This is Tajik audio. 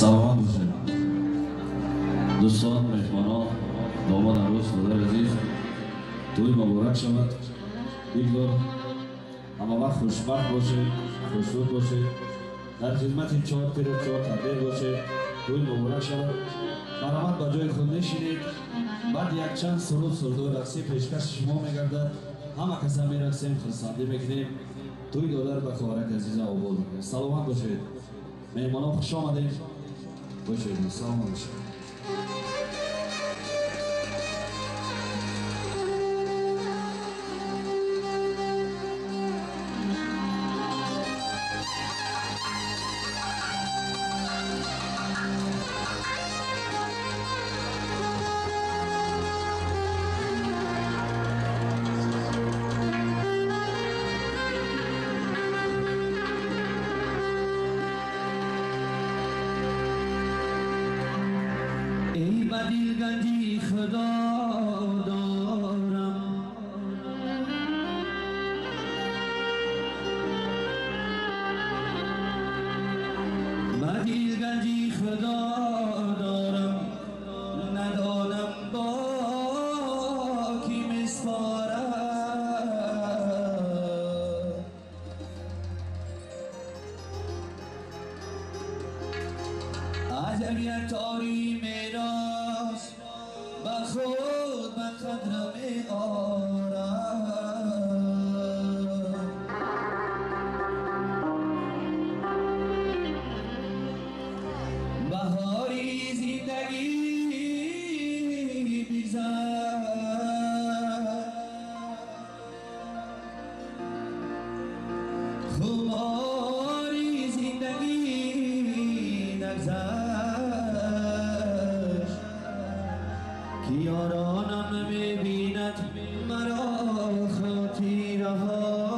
Саломат бошед. Дӯстон, меҳмонон, домод, арӯс, додари азиз, тӯй муборак шавад. Бигзор ҳама вақт хушбахт бошед, хушнуд бошед, дар хизмати чор пиру чор тадбир бошед. Тӯй муборак шавад. Марҳамат, ба ҷои худ нишинед. Баъд якчанд суруд, сурудои рақсӣ пешкаши шумо мегардад. Ҳама каса мерақсем, хурсандӣ мекунем. Тӯй додар ба хоҳараки азиза обод мекунем. Саломат бошед. Меҳмонон, хуш омадед. Бошед, саломат бошед. ای بدیل گنجی خدا دارم، بدیل گنجی خدا دارم، ندانم با کی مسپارم. عجب یک تاری میراث به خود به قدر می آرم. بهاری زندگی بگذر، خماری زندگی نگذشت، که یارانم نمیبیند مرا خاطیرها.